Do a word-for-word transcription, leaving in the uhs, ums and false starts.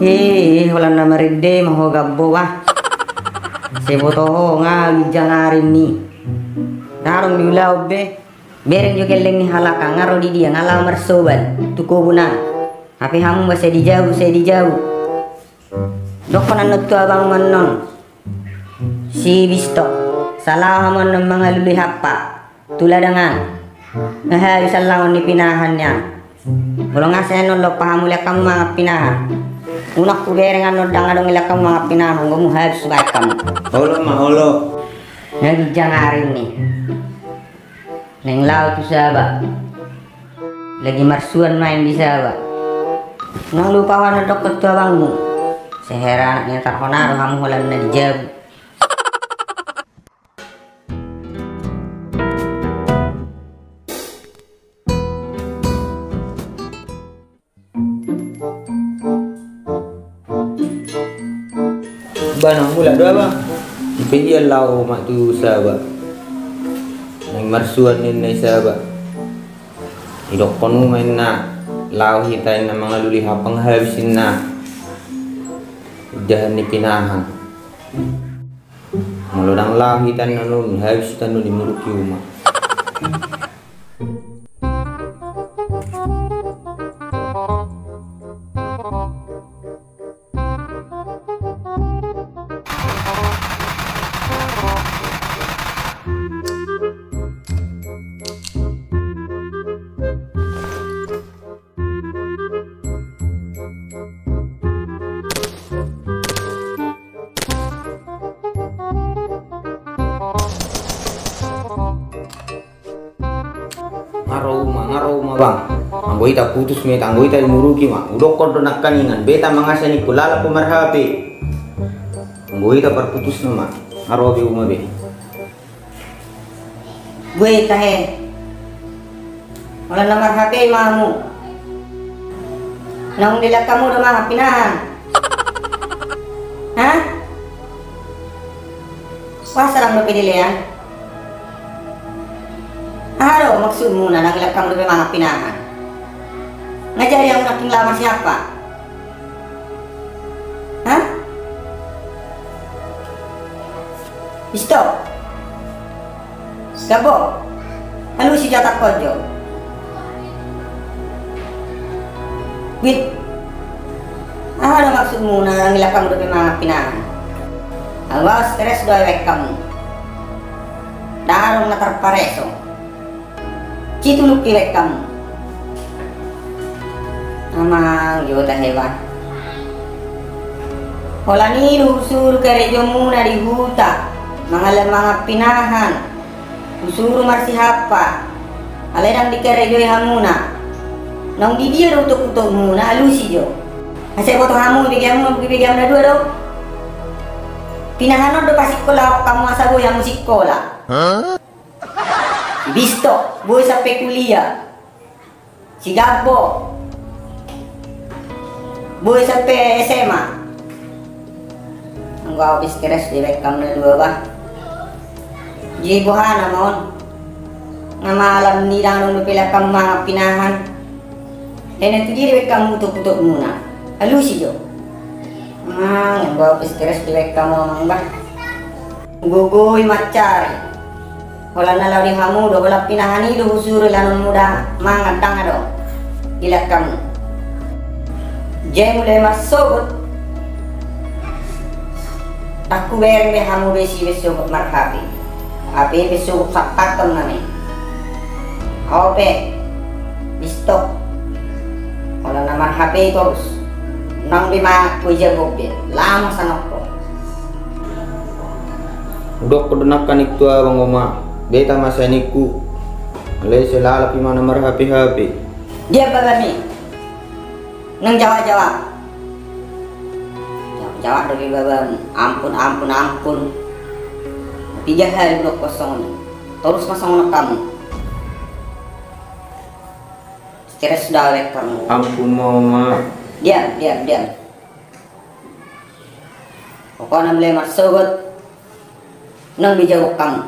He, holan na marende ma ho gambo, bah. Sai boto ho nga ginjang ari ni. Ndang adong di ulaon be. Bereng jo gelleng ni halak an, nga ro di dia, nga laho marsoban tu kobun an. Hape hamu ma sai di jabu, sai di jabu. Dokkon annon tu abangmu annon, si Bistok, sai laho hamu annon mangalului hampa tu ladang an. Nga habis allangon ni pinahan nian. Molo nga sai annon lompa hamu, lean hamu mangan pinahan. Unang hubereng annon ndang adong lean hamu mangan pinahan, goarna habis baen hamu. Olo ma, olo. Nga ginjang ari ni. Naeng laho tu Saba. Lagi marsuan ma i di Saba. Unang lupa ho annon dokkon tu abangmu. Sai hera anak ni tarhona do hamu holan na di jabu. Ba, naeng mulak do au ba. Ipe dia laho ma tu Saba. Naeng marsuan ninna i Saba. Idokkon uma inna, laho hita inna mangalului hampa, nga habis inna indahan ni pinahan. Molo ndang laho hita annon, habis hita annon, dimuruki uma. Nga ro uma, nga ro uma, bang. Anggo hita putus ma hita, anggo hita dimuruki ma. Hudokkon do nangkaningan, beta ma nga sai ningku, lalap ho marhape. Anggo hita parputus nama, nga ro be uma be. Bue tahe. Holan na marhape ma hamu. Naung dilehon hamu do mangan pinahan? Ha? Boasa ndang dope dilehon? Aha do maksudmuna, naung dilehon hamu dope mangan pinahan? Nga jadi hamu nangkin laho marsihampa? Ha? Bistok. Gambo. Alusi jo hatangkon jo. Wit. Aha do maksudmuna, naung dilehon hamu dope mangan pinahan? Awas, stres do au baen hamu. Ndang adong na tarpareso. Situluk i baen hamu. Amang jo tahe ba. Holan i do husuru karejomuna di huta, mangalehon mangan pinahan, husuru marsihampa. Alai ndang dikarejoi hamuna. Naung di dia do utok-utokmuna, alusi jo. Asa boto hamu, ibege hamu, ibege hamu na dua do. Pinahan on do pasikola hamu asa boi hamu sikola. Bistok, boi sampe kuliah. Si Gambo, boi sampe S M A. Anggo au pe stres do dibaen hamu na dua ba. Jadi boha nama on? Nga malam ni ndang adong dope dilehon hamu mangan pinahan. Hena tu dia dibaen hamu utok-utokmuna? Alusi jo. Amang, anggo au pe stres do dibaen hamu, amang ba. Gogoi mancari. Holan na laho di hamu do, holan pinahan i do husuru, lehonon hamu da mangan, ndang adong dilehon hamu. Jadi mulai marsogot, ndang hubereng be hamu be si Bistok marhape. Hape Bistok sampathon nama i. Au pe, Bistok. Holan na marhape torus. Nang be ma ho i jabu be. Lama sangat ko. Hudokkon do nangkaning tu abang, o ma. Beta ma sai ningku. Alai sai lalap i ma na marhape-hape. Dia babami. Nang jawab-jawab. Jawab-jawab do be babami. Ampun, ampun, ampun. Piga hali hudokkon songon i. Torus ma songon on hamu. Stres do au baen hamu. Ampun ma, o ma. Diam, diam, diam. Pokokna mulai marsogot, nang be jabu hamu.